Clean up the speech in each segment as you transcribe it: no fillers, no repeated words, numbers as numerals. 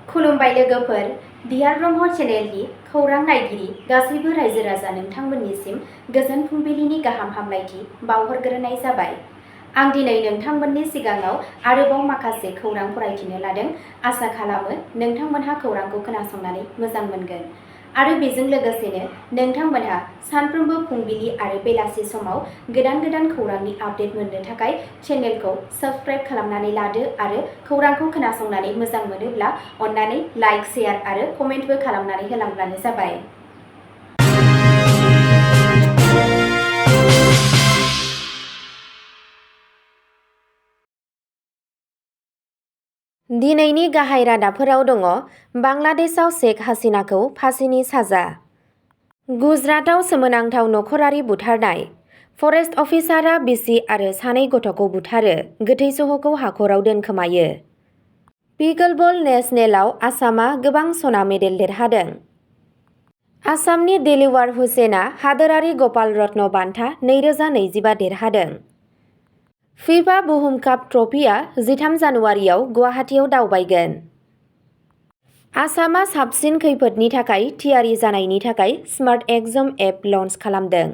खुलुमबाय लोगोफोर, बिहार ब्रह्म चेनेलनि खौरां नायगिरि गासैबो रायजो राजा नोंथांमोननिसिम गोजोन फुंबिलिनि गाहाम हामलायथि बावहरग्रोनाय जाबाय। आं दिनै नोंथांमोननि सिगाङाव आरोबाव माखासे खौरां फरायथिनो लादों। आसा खालामो नोंथांमोनहा खौरांखौ खोनासंनानै मोजां मोनगोन आरो बेजों लोगोसेनो नोंथांमोनहा सानफ्रोमबो फुंबिलि आरो बेलासि समाव गोदान खौरांनि आपडेट मोननो थाखाय चेनेलखौ साबस्क्राइब खालामनानै लादो आरो खौरांखौ खोनासंनानै मोजां मोनोब्ला अन्नानै लाइक, शेयार आरो कमेन्टबो खालामनानै होलांब्लानो जाबाय। दिनैनि गाहाय रादाबफोराव दङ बांलादेशआव शेख हासिनाखौ फासिनि साजा। गुजरातआव सोमोनांथाव नखरारि बुथारनाय। फरेस्ट अफिसारआ बिसि आरो सानै गथ'खौ बुथारो, गोथै सह'खौ हाखराव दोनखोमायो। पिकलबल नेशनेलआव आसामआ गोबां सना मेडेल देरहादों। आसामनि दिलवार हुसेनआ हादोरारि गपाल रत्न बान्था 2025 देरहादों। फिफा बुहुम काप ट्रफिआ 13 जानुवारियाव गुवाहाटीआव दावबायगोन। आसामआ साबसिन खैफोदनि थाखाय थियारि जानायनि थाखाय स्मार्ट एक्जम एप लन्च खालामदों।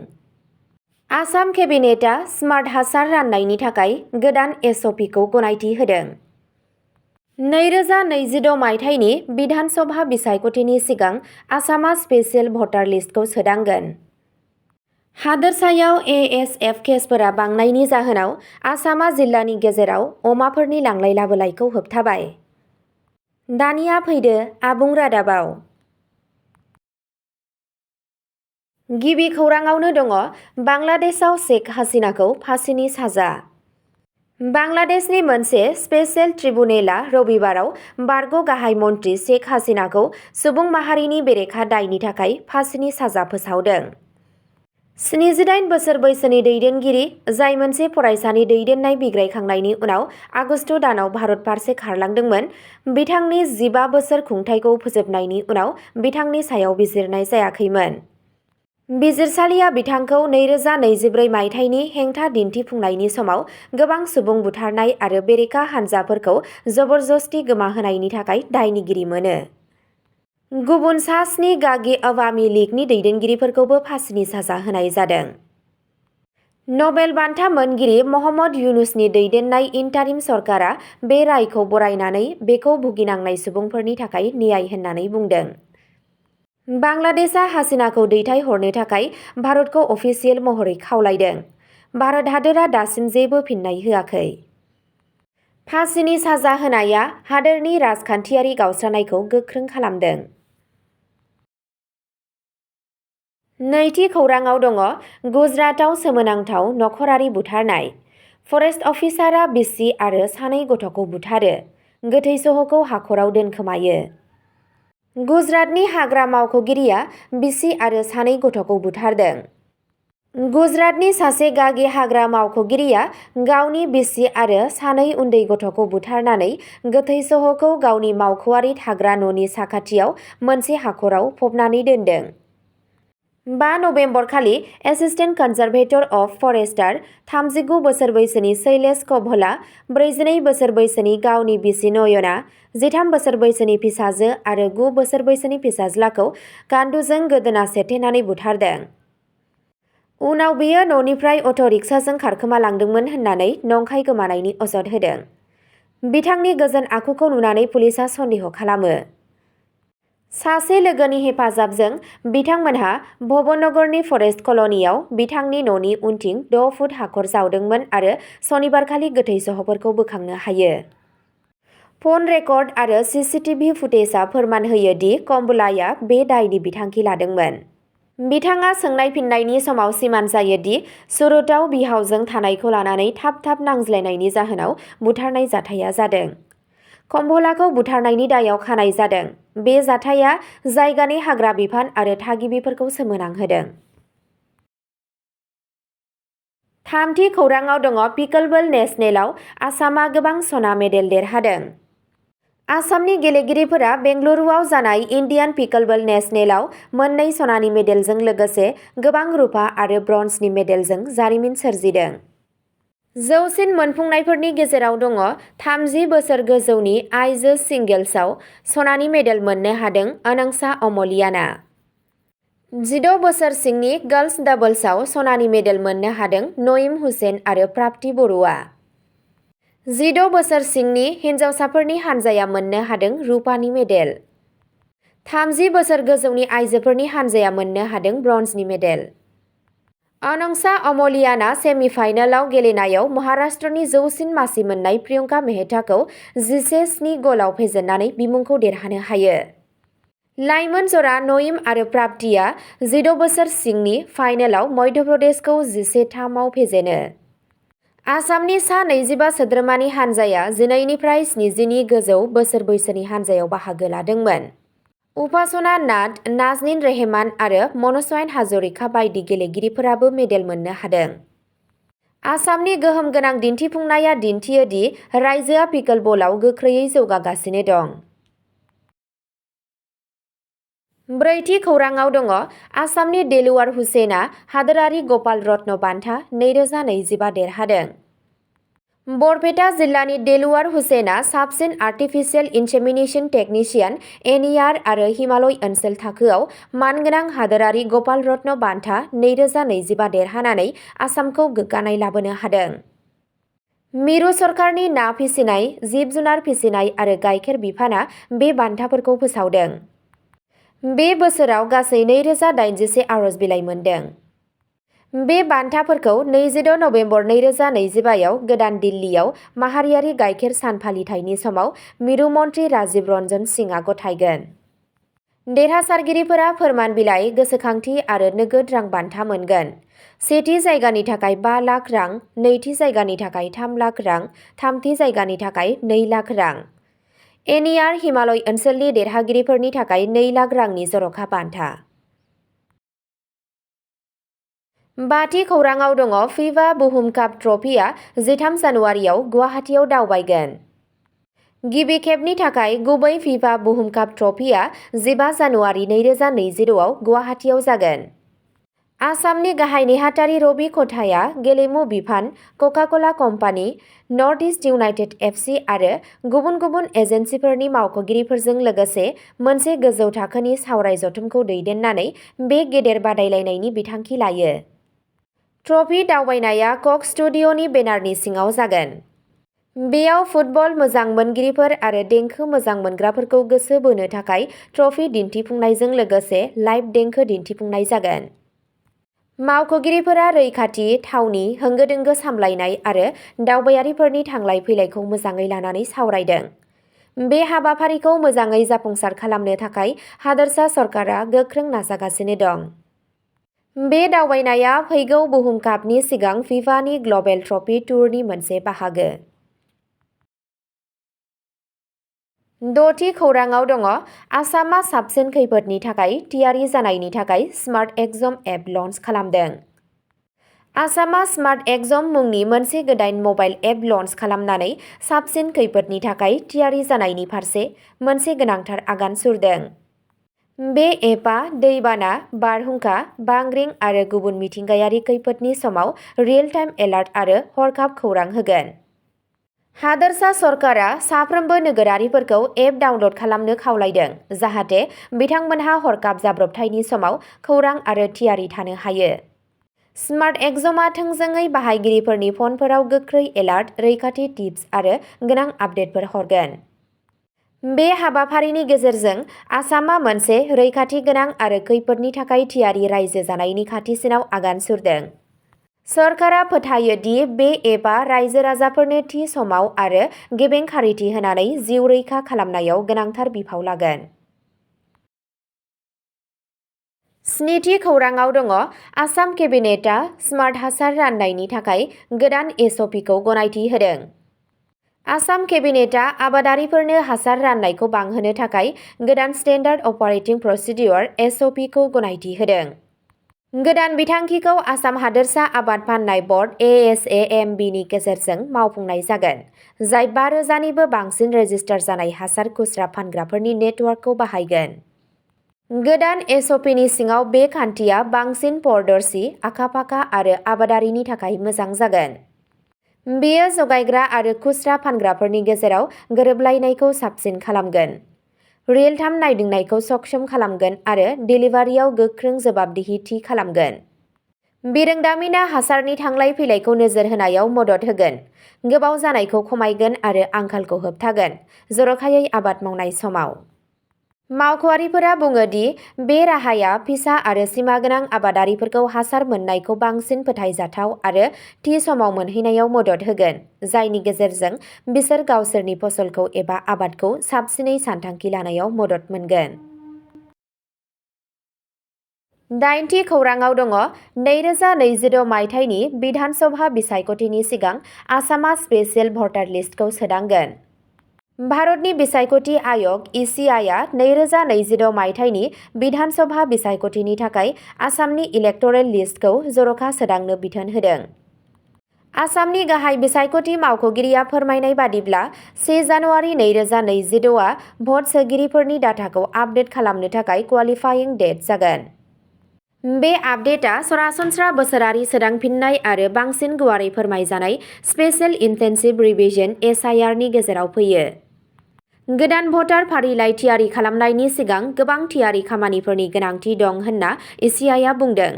आसाम केबिनेटआ स्मार्ट हासार राननायनि थाखाय गोदान एसअपिखौ गनायथि होदों। 2026 मायथाइनि बिधान सभा बिसायख'थिनि सिगां आसामआ स्पेसियेल भटार लिस्टखौ सोदांगोन। हादोरसायाव एएसएफ केसफोरा बांनायनि जाहोनाव आसामआ जिल्लानि गेजेराव अमाफोरनि लांलाय लाबोलायखौ होबथाबाय। दानिया फैदो आबुं रादाबाव। गिबि खौराङावनो दङ बांलादेशआव शेख हासिनाखौ फासिनि साजा। बांलादेशनि मोनसे स्पेशेल ट्रिब्युनेला रबिबाराव बारग' गाहाय मन्थ्रि शेख हासिनाखौ सुबुं माहारिनि बेरेखा दायनि थाखाय फासिनि साजा फोसावदों। 78 बोसोर बैसोनि दैदेनगिरि, जाय मोनसे फरायसानि दैदेननाय बिग्रायखांनायनि उनाव आगस्त दानाव भारत फारसे खारलांदोंमोन, बिथांनि 15 बोसोर खुंथायखौ फोजोबनायनि उनाव बिथांनि सायाव बिजिरनाय जायाखैमोन। बिजिरसालिया बिथांखौ 2024 मायथाइनि हेंथा दिन्थिफुंनायनि समाव गोबां सुबुं बुथारनाय आरो बेरेखा हानजाफोरखौ जबरदस्ती गोमाहोनायनि थाखाय दायनिगिरि मोनो। गुबुन सा-7 गागि आवामी लीगनि दैदेनगिरिफोरखौबो फासिनि साजा होनाय जादों। नबेल बान्था मोनगिरि महम्मद युनुसनि दैदेननाय इन्टारिम सरकारा बे रायखौ बरायनानै बेखौ भुगिनांनाय सुबुंफोरनि थाखाय न्याय होननानै बुंदों। बांलादेशआ हासिनाखौ दैथायहरनो थाखाय भारतखौ अफिसियेल महरै खावलायदों। भारत हादोरा दासिम जेबो फिननाय होआखै। फासिनि साजा होनाया हादोरनि राजखान्थियारि गावस्रानायखौ गोख्रों खालामदों। नैथि खौराङाव दङ गुजरातआव सोमोनांथाव नखरारि बुथारनाय। फरेस्ट अफिसारआ बिसि आरो सानै गथ'खौ बुथारो, गोथै सह'खौ हाखराव दोनखोमायो। गुजरातनि हाग्रा मावख'गिरिया बिसि आरो सानै गथ'खौ बुथारदों। गुजरातनि सासे गागि हाग्रा मावख'गिरिया गावनि बिसि आरो सानै उन्दै गथ'खौ बुथारनानै गोथै सह'खौ गावनि मावख'आरि थाग्रा न'नि साखाथियाव मोनसे हाखराव फबनानै दोनदों। 5 नबेम्बर खालि एसिस्टेन्ट कनजारभेटर अफ फरेस्टार 39 बोसोर बैसोनि शैलेश कभलआ 42 बोसोर बैसोनि गावनि बिसि नयना, 13 बोसोर बैसोनि फिसाजो आरो 9 बोसोर बैसोनि फिसाज्लाखौ गान्दुजों गोदोना सेथेनानै बुथारदों। उनाव बेयो न'निफ्राय अट'रिक्साजों खारखोमा लांदोंमोन होननानै नंखाय गोमानायनि अजद होदों। बिथांनि गोजोन आखुखौ नुनानै पुलिसआ सन्देह खालामो। सासे लोगोनि हेफाजाबजों बिथांमोनहा भबनगरनि फरेस्ट कल'नियाव बिथांनि न'नि उनथिं 6 फुट हाखर जावदोंमोन आरो सनिबारखालि गोथै सह'फोरखौ बोखांनो हायो। फन रेकर्ड आरो सीसीटीवी फुटेजआ फोरमान होयो दि कम्बोलाया बे दायनि बिथांखि लादोंमोन। बिथाङा सोंनाय फिननायनि समाव सिमान जायो दि सुरतआव बिहावजों थानायखौ लानानै थाब नांज्लायनायनि जाहोनाव बुथारनाय जाथाया जादों। कम्बोलाखौ बुथारनायनि दायाव खानाय जादों। बे जाथाया जायगानि हाग्रा बिफान आरो थागिबिफोरखौ सोमोनांहोदों। थामथि खौराङाव दङ पिकलबल नेशनेलआव आसामआ गोबां सना मेडेल देरहादों। आसामनि गेलेगिरिफोरा बेंगलुरुआव जानाय इन्डियान पिकलबल नेशनेलआव मोननै सनानि मेडेलजों लोगोसे गोबां रुपा आरो ब्रन्जनि मेडेलजों जारिमिन सोरजिदों। जौसिन मोनफुंनायफोरनि गेजेराव दङ 30 बोसोर गोजौनि आइजो सिंगेल्सआव सनानि मेडेल मोननो हादों अनंसा अमलियाना। 16 बोसोर सिंनि गार्ल्स डाबल्सआव सनानि मेडेल मोननो हादों नईम हुसैन आरो प्राप्ति बरुवा। 16 बोसोर सिंनि हिन्जावसाफोरनि हानजाया मोननो हादों रुपानि मेडेल। 30 बोसोर गोजौनि आइजोफोरनि हानजाया मोननो हादों ब्रन्जनि मेडेल। अनंसा अमलियाना सेमिफाइनालाव गेलेनायाव महाराष्ट्रनि जौसिन मासि मोननाय प्रियंका मेहताखौ 17-7 गलाव फेजेननानै बिमुंखौ देरहानो हायो। लाइमोन जरा नईम आरो प्राप्तिया 16 बोसोर सिंनि फाइनालाव मध्य प्रदेशखौ 11-3 फेजेनो। आसामनि सा 25 सोद्रोमानि हानजाया 12निफ्राय 70नि गोजौ बोसोर बैसोनि हानजायाव बाहागो लादोंमोन। उपासना नाथ, नाजनीन रेहमान आरो मनस्वाइन हाजरिका बायदि गेलेगिरिफोराबो मेडेल मोननो हादों। आसामनि गोहोम गोनां दिन्थिफुंनाया दिन्थियो दि रायजोआ पिकलबलाव गोख्रैयै जौगागासिनो दं। ब्रैथि खौराङाव दङ आसामनि देलुवार हुसेना हादोरारि गपाल रत्न बान्था 2025 देरहादों। बरपेटा जिल्लानि देलुवार हुसेना साबसिन आर्टिफिशियेल इनसेमिनेशन टेकनिशियान एनईआर आरो हिमालय ओनसोल थाखोआव मानगोनां हादोरारि गपाल रत्न बान्था 2025 देरहानानै आसामखौ गोग्गानाय लाबोनो हादों। मिरु सरकारनि ना फिसिनाय, जिब जुनार फिसिनाय आरो गाइखेर बिफाना बे बान्थाफोरखौ फोसावदों। बे बोसोराव गासै 2081 आरज बिलाइ मोनदों। बे बान्थाफोरखौ 26 नबेम्बर 2025आव गोदान दिल्लीयाव माहारियारि गाइखेर सान फालिथायनि समाव मिरु मन्त्रि राजीव रन्जन सिंहआ गथायगोन। देरहासारगिरिफोरा फोरमान बिलाइ, गोसोखांथि आरो नोगोद रां बान्था मोनगोन। सेथि जायगानि थाखाय 5 लाख रां, नैथि जायगानि थाखाय 3 लाख रां, थामथि जायगानि थाखाय 2 लाख रां। एनईआर हिमालय ओनसोलनि देरहागिरिफोरनि थाखाय 2 लाख रांनि जर'खा बान्था। बाथि खौराङाव दङ फिफा बुहुम काप ट्रफिआ 13 जानुवारियाव गुवाहाटीआव दावबायगोन। गिबि खेबनि थाखाय गुबै फिफा बुहुम काप ट्रफिआ 15 जानुवारि 2026आव गुवाहाटीआव जागोन। आसामनि गाहाय नेहाथारि रबि खथाया गेलेमु बिफान, Coca-Cola company, North East United FC आरो गुबुन गुबुन एजेन्सिफोरनि मावख'गिरिफोरजों लोगोसे मोनसे गोजौ थाखोनि सावराय जथुमखौ दैदेननानै बे गेदेर बादायलायनायनि बिथांखि लायो। ट्रफी दावबायनाया कक स्टुडिय'नि बेनारनि सिङाव जागोन। बेयाव फुटबल मोजां मोनगिरिफोर आरो देंखो मोजां मोनग्राफोरखौ गोसो बोनो थाखाय ट्रफी दिन्थिफुंनायजों लोगोसे लाइभ देंखो दिन्थिफुंनाय जागोन। मावख'गिरिफोरा रैखाथि, थावनि, होंगो-दोंगो सामलायनाय आरो दावबायारिफोरनि थांलाय फैलायखौ मोजाङै लानानै सावरायदों। बे हाबाफारिखौ मोजाङै जाफुंसार खालामनो थाखाय हादोरसा सरकारा गोख्रों नाजागासिनो दं। बे दावबायनाया फैगौ बुहुम कापनि सिगां फिफानि ग्लबेल ट्रफी टुरनि मोनसे बाहागो। द'थि खौराङाव दङ आसामआ साबसिन खैफोदनि थाखाय थियारि जानायनि थाखाय स्मार्ट एक्जम एप लन्च खालामदों। आसामआ स्मार्ट एक्जम मुंनि मोनसे गोदान मबाइल एप लन्च खालामनानै साबसिन खैफोदनि थाखाय थियारि जानायनि फारसे मोनसे गोनांथार आगान सुरदों। बे एपआ दैबाना, बारहुंखा, बांग्रिं आरो गुबुन मिथिंगायारि खैफोदनि समाव रियेल टाइम एलार्ट आरो हरखाब खौरां होगोन। हादोरसा सरकारा साफ्रोमबो नोगोरारिफोरखौ एप डाउनल'ड खालामनो खावलायदों जाहाथे बिथांमोनहा हरखाब जाब्रबथायनि समाव खौरां आरो थियारि थानो हायो। स्मार्ट एक्जमआ थोंजोङै बाहायगिरिफोरनि फनफोराव गोख्रै एलार्ट, रैखाथि टिप्स आरो गोनां आपडेटफोर हरगोन। बे हाबाफारिनि गेजेरजों आसामआ मोनसे रैखाथि गोनां आरो खैफोदनि थाखाय थियारि रायजो जानायनि खाथिसिनाव आगान सुरदों। सरकारा फोथायो दि बे एपआ रायजो राजाफोरनो थि समाव आरो गेबें खारिथि होनानै जिउ रैखा खालामनायाव गोनांथार बिफाव लागोन। स्निथि खौराङाव दङ आसाम केबिनेटआ स्मार्ट हासार राननायनि थाखाय गोदान एसअपिखौ गनायथि होदों। आसाम केबिनेटआ आबादारिफोरनो हासार राननायखौ बांहोनो थाखाय गोदान स्टेन्डार्ड अपारेटिं प्रसिडियर एसअपिखौ गनायथि होदों। गोदान बिथांखिखौ आसाम हादोरसा आबाद फाननाय बर्ड ASAMB नि गेजेरजों मावफुंनाय जागोन, जाय 5,000निबो बांसिन रेजिस्टार जानाय हासार खुस्रा फानग्राफोरनि नेटवर्कखौ बाहायगोन। गोदान एसअपिनि सिङाव बे खान्थिया बांसिन पारदर्शी, आखा-फाखा आरो आबादारिनि थाखाय मोजां जागोन। बेयो जगायग्रा आरो खुस्रा फानग्राफोरनि गेजेराव गोरोबलायनायखौ साबसिन खालामगोन, रियेल टाइम नायदिंनायखौ सक्षम खालामगोन आरो देलिभारियाव गोख्रों जवाबदिहि थि खालामगोन। बिरोंदामिना हासारनि थांलाय फैलायखौ नोजोर होनायाव मदद होगोन, गोबाव जानायखौ खमायगोन आरो आंखालखौ होबथागोन, जर'खायै आबाद मावनाय समाव। मावख'आरिफोरा बुङो दि बे राहाया फिसा आरो सिमागोनां आबादारिफोरखौ हासार मोन्नायखौ बांसिन फोथायजाथाव आरो थि समाव मोनहैनायाव मदद होगोन, जायनि गेजेरजों बिसोर गावसोरनि फसलखौ एबा आबादखौ साबसिनै सानथांखि लानायाव मदद मोनगोन। 8थि खौरांआव दङ 2026 मायथाइनि बिधान सभा बिसायख'थिनि सिगां आसामआ स्पेसियेल भटार लिस्टखौ सोदांगोन। भारतनि बिसायख'थि आय'ग (इसिआइआ 2026 मायथाइनि बिधान सभा बिसायख'थिनि थाखाय आसामनि इलेक्ट'रेल लिस्टखौ जर'खा सोदांनो बिथोन होदों। आसामनि गाहाय बिसायख'थि मावख'गिरिया फोरमायनाय बादिब्ला 1 जानुवारि 2026 आ भट सोगिरिफोरनि डाटाखौ आपडेट खालामनो थाखाय क्वालिफाइं डेट जागोन। बे आपडेटआ सरासनस्रा बोसोरारि सोदांफिननाय आरो बांसिन गुवारै फोरमायजानाय स्पेशेल इन्टेन्सिभ रिभिजन (एसआइआर) नि गेजेराव फैयो। गोदान भटार फारिलाइ थियारि खालामनायनि सिगां गोबां थियारि खामानिफोरनि गोनांथि दं होनना इसिआइआ बुंदों।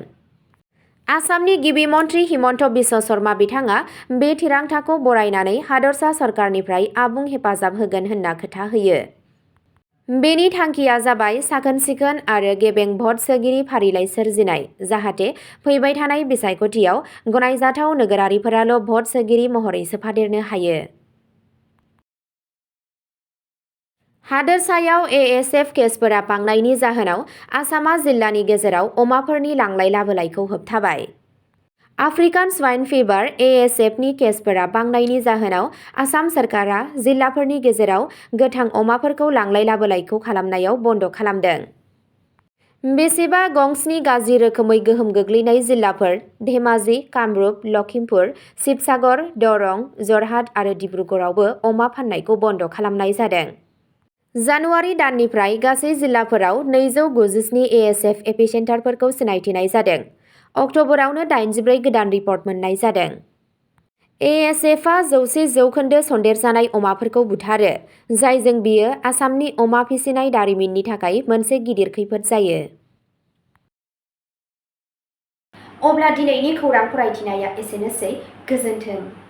आसामनि गिबि मन्थ्रि हिमन्त बिश्व शर्मा बिथाङा बे थिरांथाखौ बरायनानै हादरसा सरकारनिफ्राय आबुं हेफाजाब होगोन होनना खोथा होयो। बेनि थांखिया जाबाय साखोन-सिखोन आरो गेबें भट सोगिरि फारिलाइ सोरजिनाय, जाहाथे फैबाय थानाय बिसायख'थियाव गनायजाथाव नोगोरारिफोराल' भट सोगिरि महरै सोफादेरनो हायो। हादोरसायाव एएसएफ केसफोरा बांनायनि जाहोनाव आसामआ जिल्लानि गेजेराव अमाफोरनि लांलाय लाबोलायखौ होबथाबाय। आफ्रिकान स्वाइन फिभार (एएसएफ) नि केसफोरा बांनायनि जाहोनाव आसाम सरकारा जिल्लाफोरनि गेजेराव गोथां अमाफोरखौ लांलाय लाबोलायखौ खालामनायाव बन्द' खालामदों। बेसेबा गंस्नि गाज्रि रोखोमै गोहोम गोग्लैनाय जिल्लाफोर धेमाजि, कामरुप, लखिमपुर, शिबसागर, दरं, जरहाट आरो डिब्रुगड़आवबो अमा फाननायखौ बन्द' खालामनाय जादों। जानुवारि दाननिफ्राय गासै जिल्लाफोराव 297 एएसएफ एपिसेन्टारफोरखौ सिनायथिनाय जादों। अक्ट'बरावनो 84 गोदान रिपर्ट मोन्नाय जादों। एएसएफआ 100% सन्देरजानाय अमाफोरखौ बुथारो, जायजों बियो आसामनि अमा फिसिनाय दारिमिननि थाखाय मोनसे गिदिर खैफोद जायो। अब्ला दिनैनि खौरां फरायथिनाया एसेनोसै। गोजोन्थों।